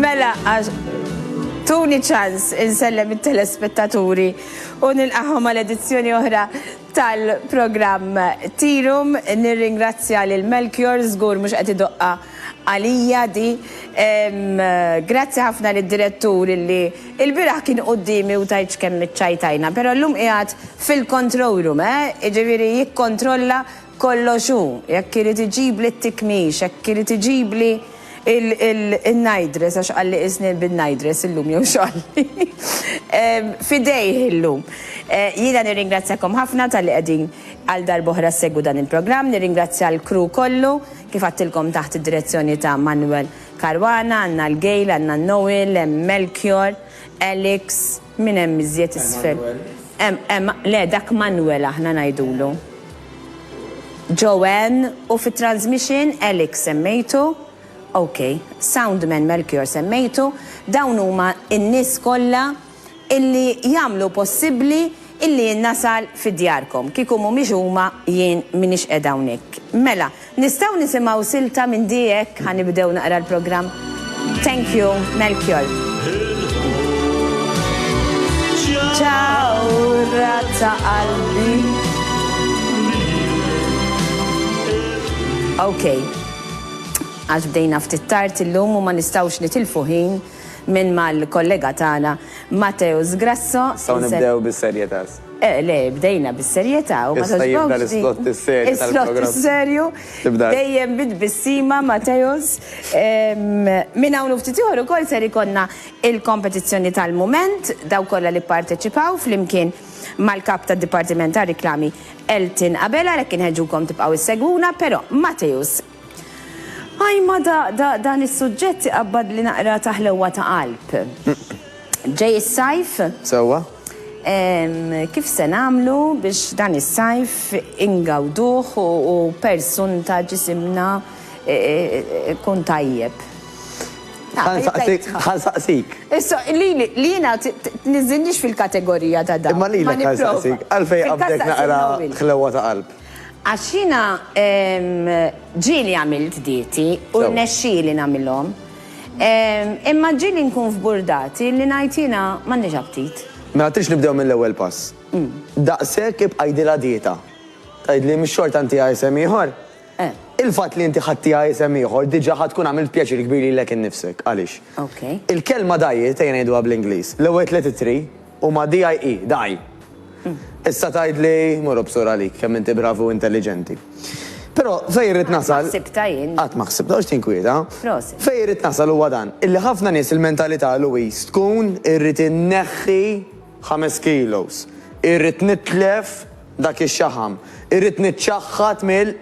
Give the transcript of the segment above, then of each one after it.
Mela, għax tuni ċans insellem it-telespettaturi u nilqahom għal edizzjoni oħra tal-programm Tirum. Nirringrazzja lil Melchior, żgur mhux qed idoqqa għalija di. Grazzi ħafna lid-direttur illi il-bieraħ kien quddiemi u tgħidx kemm iċċajtajna, però llum qiegħed fil-control room, eh? Jiġifieri jikkontrolla kollox hu. Jekk irid iġibli t-tikmix, jekk irid iġibli il-night dress, għax qalli qisni bin-night dress illum jew x'qalli. F'idejh illum. Jiena nirringrazzjakom ħafna talli qegħdin għal darb'oħra ssegwu dan il-programm, nirringrazzja l-crew kollu, kif għadtilkom taħt id-direzzjoni ta' Manuel Caruana, għandna l-Gail, għandna Noel, hemm Melchior, Alex, min hemm iżjed isfel? Hemm, le dak Manuel aħna ngħidulu. Joanne u fit-transmission Alex semmejtu, ok, soundman Melchior semmejtu, dawn huma n-nies kollha illi jagħmlu possibbli illi jien nasal fi djarkom. Kieku mhumiex huma jien m'iniex qiegħda hawnhekk. Mela, nistgħu nisimgħu silta minn di hekk ħa nibdew naqra l-programm? Thank you, Melchior. Ċawra ta' qalbi. Ok. Għax bdejna ftit tard illum u ma nistgħux nitilfu ħin minn mal-kollega tagħna Mateus Grasso. Nistgħu nibdew bis-serjetà. Eh, le, bdejna bis-serjetà u ma Issa jibda l-islott is-serju Is-slott is-serju. Dejjem bit-tbissima, Mateus. Minn hawn u ftit ieħor ukoll ser ikollna il-kompetizzjoni tal-mument, dawk kollha li pparteċipaw flimkien mal-kap tad-Dipartiment tar-Riklami Elton Abela, għalhekk inħeġġukom tibqgħu issegwuna, però Mateus, Aj ma da, da, dan is-suġġett iqabbadli naqra ta' ħlewwa ta' qalb. Ġej is-sajf. Sewwa. Kif se nagħmlu biex dan is-sajf ingawduh u persunta ġisimna ikun tajjeb? Ħa nsaqsik. Issa, lili, li jiena tniżżilnix fil-kategorija ta' dawn. Imma lilek ħa nsaqsik. Għalfejn qabdek naqra ħlewwa ta' qalb? Għax jiena ġieli għamilt dieti u rnexxieli nagħmilhom. Imma ġieli nkun f'burdati li ngħid jiena m'għandix aptit. Mela tridx nibdew mill-ewwel pass. Daqshekk ibqa' għidilha dieta. Tgħidli mhix xorta ntiha isem ieħor? Il-fatt li inti ħadtiha isem ieħor diġà ħa tkun għamilt pjaċir kbir lilek innifsek. Għaliex? Il-kelma diet, ejja ngħiduha bl-Ingliż, l-ewwel tlett ittri huma DIE, die. Issa tgħidli, mur obsur għalik, kemm inti bravu u intelliġenti. Però fejn irrid nasal. Qatt ma ħsibtha jien. Qatt ma ħsibtha, għax tinkwieta. Prosit. Fejn irrid nasal huwa dan, illi ħafna nies il-mentalità Louise tkun irrid inneħħi ħames kilos, irrid nitlef dak ix-xaħam, irrid niċċaħħad mill.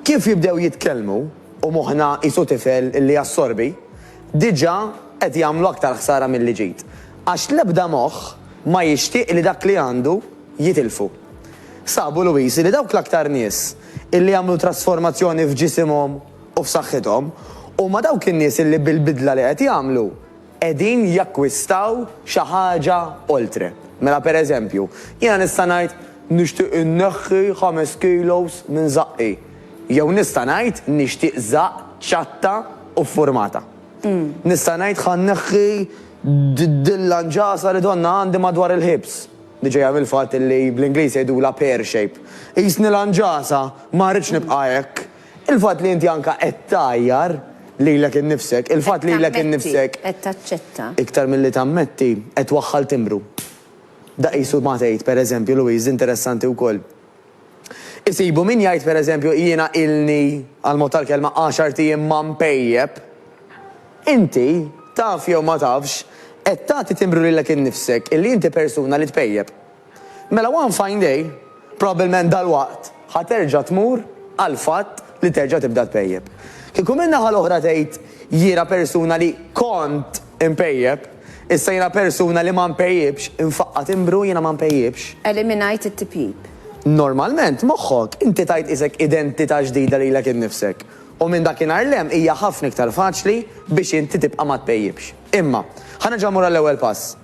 Kif jibdew jitkellmu u moħħna qisu tifel illi jassorbi, diġà qed jagħmlu aktar ħsara milli ġid. Għax l-ebda moħħ ma jixtieq li dak li għandu jitilfu. Sabu Louise li dawk l-aktar nies illi jagħmlu trasformazzjoni f'ġisimhom u f'saħħithom huma dawk in-nies illi bil-bidla li qed jagħmlu qegħdin jakkwistaw xi ħaġa oltre. Mela per eżempju, jiena nista' ngħid nixtieq inneħħi ħames kilos minn żaqqi. Jew nista' ngħid nixtieq żaqq ċatta u ffurmata. Nista' ngħid ħa nneħħi Dil-lanġasa li donnha għandi madwar il-ħibs, li ġejja mill-fatt li bl-Ingliż jgħidulha pear shape. Qisni lanġasa, ma rridx nibqa' hekk. Il-fatt li inti anke qed tgħajjar lilek innifsek, il-fatt li lilek innifsek. Qed taċċetta. Iktar milli tammetti, qed twaħħal timbru. Da qisu ma tgħid, per eżempju, Louise, interessanti wkoll. Isibu min jgħid per eżempju jiena ilni, għall-mod tal-kelma, għaxart ijiem ma npejjep. Inti, taf jew ma tafx, qed tagħti timbru lilek innifsek illi inti persuna li tpejjep. Mela one fine day, probabbilment dalwaqt, ħa terġa' tmur għall-fatt li terġa' tibda tpejjep. Kieku min-naħa l-oħra tgħid jiena persuna li kont inpejjep, issa jiena persuna li ma npejjipx, infaqqa' timbru jiena ma npejjipx. Eliminajt it-tipjip. Normalment, moħħok, inti tajt qisek identità ġdida lilek innifsek. U minn dakinhar 'l hemm hija ħafna iktar faċli biex inti tibqa' ma tpejjipx. Imma, ħa nerġa' mmur għall-ewwel pass.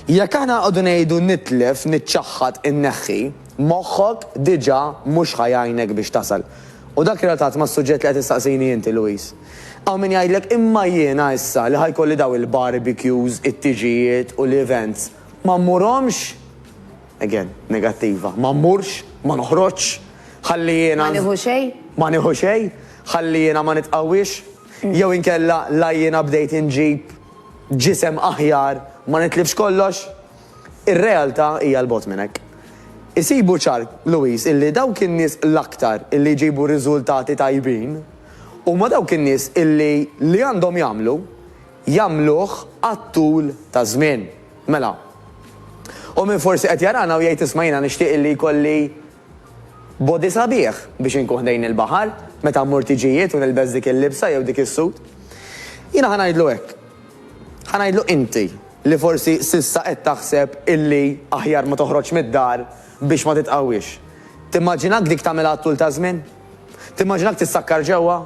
Jekk aħna noqogħdu ngħidu nitlef, niċċaħħad, inneħħi, moħħok diġà mhux ħa jgħinek biex tasal. U dak relatat mas-suġġett li qed issaqsini inti, Louise. Hawn min jgħidlek imma jiena issa li ħa jkolli dawn il-barbecues, it-tiġijiet u l-events, ma mmurhomx? Again, negattiva. Ma mmurx, ma noħroġx, ħalli jiena. Ma nieħu xejn? Ma nieħu xejn, ħalli jiena ma nitqawwiex, jew inkella la jiena bdejt inġib ġisem aħjar ma nitlifx kollox. Ir-realtà hija 'l bogħod minn hekk. Isibu ċar, Louise, illi dawk in-nies l-aktar illi jġibu riżultati tajbin huma dawk in-nies illi li għandhom jagħmlu, jagħmluh għat-tul taż-żmien. Mela, u min forsi qed jarana u jgħid isma' jiena nixtieq illi jkolli body sabiħ biex inkun ħdejn il-baħar meta mmur tiġijiet u nilbes dik il-libsa jew dik is-suit. Jiena ħa ngħidlu hekk. Ħa ngħidlu inti li forsi s'issa qed taħseb illi aħjar ma toħroġx mid-dar biex ma titqawwiex. Timmaġinak dik tagħmilha għat-tul taż-żmien? Timmaġinak tissakkar ġewwa?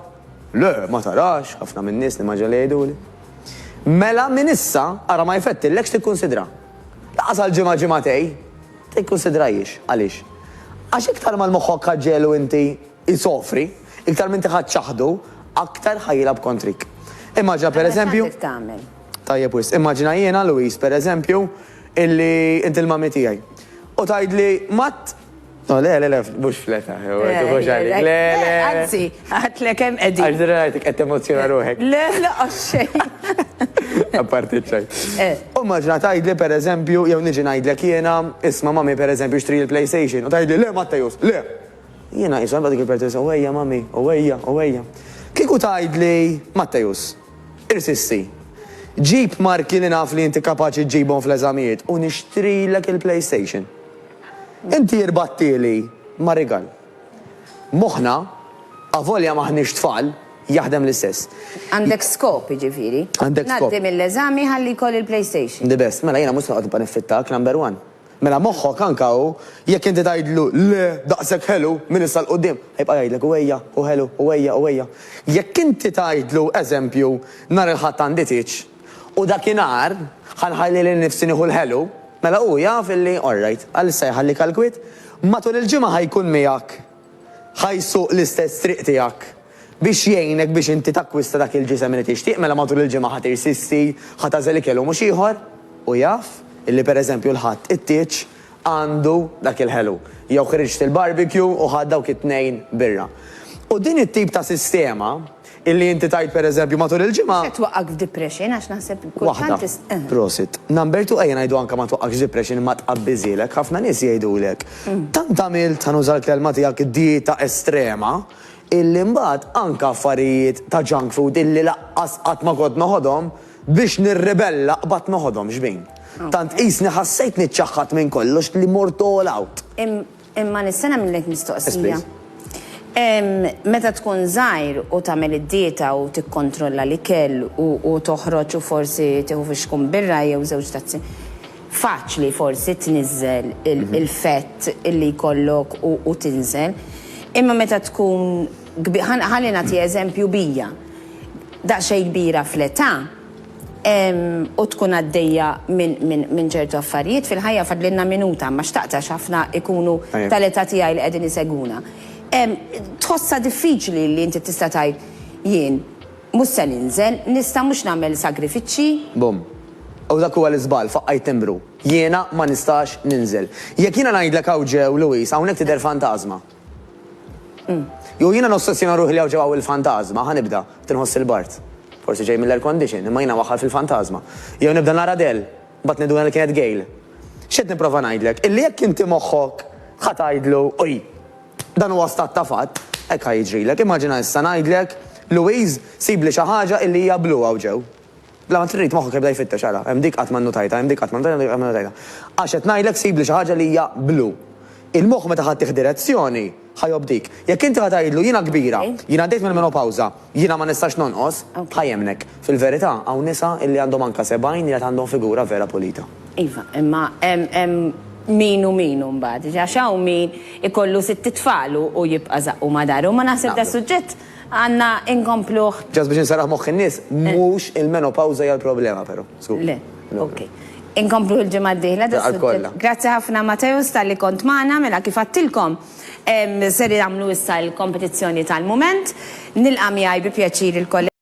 Le, ma tarax, ħafna min-nies nimmaġina li jgħiduli. Mela minn issa ara ma jfettillekx tikkunsidra. Lanqas għal ġimgħa ġimgħatej, tikkunsidrahiex. Għaliex? Għax iktar ma l-moħħok ħa ġġegħlu inti jsofri, iktar m'inti ħa ċċaħħdu, aktar ħa jilgħab kontrik. Immaġina per eżempju. Mela x'għandek tagħmel? Tajjeb wisq. Immaġina jiena, Louise, per eżempju, illi inti l-mummy tiegħi. U tgħidli, Matt, No, le, le, le, mhux fl-età, tieħux għalik. Le, le. Anzi, għadtlek hemm qegħdin. Għax dira ngħidlek qed temozzjona ruħek. Le, le, għax xejn. Apparti ċ-ċajt. U immaġina tgħidli per eżempju, jew niġi ngħidlek jiena, isma' mummy per eżempju xtri l-PlayStation, u tgħidli, le Matteus, le! Jiena qisu nibqa' dik il-parti u ejja mummy, u ejja, u ejja. Kieku tgħidli, Matteus, irsisti, ġib marki li naf li inti kapaċi ġġibhom fl-eżamijiet u nixtrilek il-PlayStation. Inti irbattieli ma' rigal. Moħħna, avolja m'aħniex tfal, jaħdem l-istess. Għandek skop, jiġifieri. Għandek skop. Ngħaddi mill-eżami ħalli jkolli l-PlayStation. The best. Mela jiena mhux se noqgħod nibqa' niffittak, number one. Mela moħħok anka hu, jekk inti tgħidlu le daqshekk ħelu minn issa 'l quddiem, ħa jibqa' jgħidlek u ejja, u ħelu, u ejja, u ejja. Jekk inti tgħidlu, eżempju, nhar il-Ħadd għandi tieġ, u dakinhar ħa nħalli lil nifsi nieħu l-ħelu, mela hu jaf illi all right, għalissa jħallik għall-kwiet, matul il-ġimgħa ħa jkun miegħek, ħa jsuq l-istess triq tiegħek. Biex jgħinek biex inti takkwista dak il-ġisem li tixtieq, mela matul il-ġimgħa ħa tirsisti, ħa tagħżel ikel u mhux ieħor, u jaf illi pereżempju l-Ħadd it-tieġ għandu dak il-ħelu, jew ħriġt il-barbecue u ħadt dawk it-tnejn birra. U din it-tip ta' sistema illi inti tgħid pereżempju matul il-ġimgħa. Mhux qed twaqqgħek f'depression għax naħseb kultant Waħda. Prosit. Number two, ejja ngħidu anke ma twaqqgħekx f'depression imma tqabbiżhielek. Ħafna nies jgħidulek, tant għamilt, ħa nuża l-kelma tiegħek, dieta estrema, Illi mbagħad anke affarijiet ta' junk food illi laqqas qatt ma kont noħodhom, biex nirribella qbadt noħodhom, xbin. Tant qisni ħassejt niċċaħħad minn kollox li mort all out. Imma nista' nagħmillek mistoqsija? Yes please. Meta tkun żgħir u tagħmel id-dieta u tikkontrolla l-ikel u toħroġ u forsi tieħu fixkun birra jew żewġ tazzi, Faċli forsi tniżżel il-fett li jkollok u tinżel, imma meta tkun ħalli nagħti eżempju bija, daqsxejn kbira fl-età u tkun għaddejja minn ċertu affarijiet fil-ħajja fadlilna minuta imma xtaqt għax ħafna jkunu tal-età tiegħi li qegħdin isegwuna. Tħossha diffiċli li inti tista' tgħid jien Mhux se ninżel, nista' mhux nagħmel sagrifiċċji? Bum. U dak huwa l-iżball, faqqajt timbru. Jiena ma nistax ninżel. Jekk jiena ngħidlek hawn ġew, Louise, hawnhekk tidher fantażma. Jew jiena nossessjona ruħi li hawn ġew hawn il-fantażma, ħa nibda, qed inħoss il-bard. Forsi ġej mill-air condition, imma jiena waħħal fil-fantażma. Jew nibda nara dell, mbagħad ninduna li kienet gale. X'qed nipprova ngħidlek? Illi jekk inti moħħok ħa tgħidlu, uj, Dan huwa stat ta' fatt, hekk ħa jiġrilek. Immaġina issa ngħidlek, Louise, sibli xi ħaġa illi hija blu hawn ġew. Bla ma trid moħħok jibda jfittex, ara, hemm dik qatt ma nnutajtha, hemm dik qatt ma nnutajtha, hemm dik qatt ma nnutajtha. Għax qed ngħidlek sibli xi ħaġa li hija blu. Il-moħħ meta ħa ttih direzzjoni, ħa jobdik. Jekk inti ħa tgħidlu jiena kbira, jiena għaddejt mill-menopawża, jiena ma nistax nonqos, ħa jemmnek. Fil-verità, hawn nisa illi għandhom anke 70 li għad għandhom figura vera pulita. Iva, imma hemm min u min imbagħad, għax hawn min ikollu sitt itfal u jibqa' żaqqu ma' daru, imma naħseb das-suġġett għandna inkompluh. Just biex inserraħ moħħ in-nies, mhux il-menopawża hija l-problema però, żgur. Le, ok. Inkomplu il-ġimgħa d-dieħla da Bil-qalb kollha. suġġett. Grazzi ħafna Mateusz talli kont magħna, mela kif għedtilkom ser nagħmlu issa l-kompetizzjoni tal-mument. Nilqa' miegħi bi pjaċir il-kollega.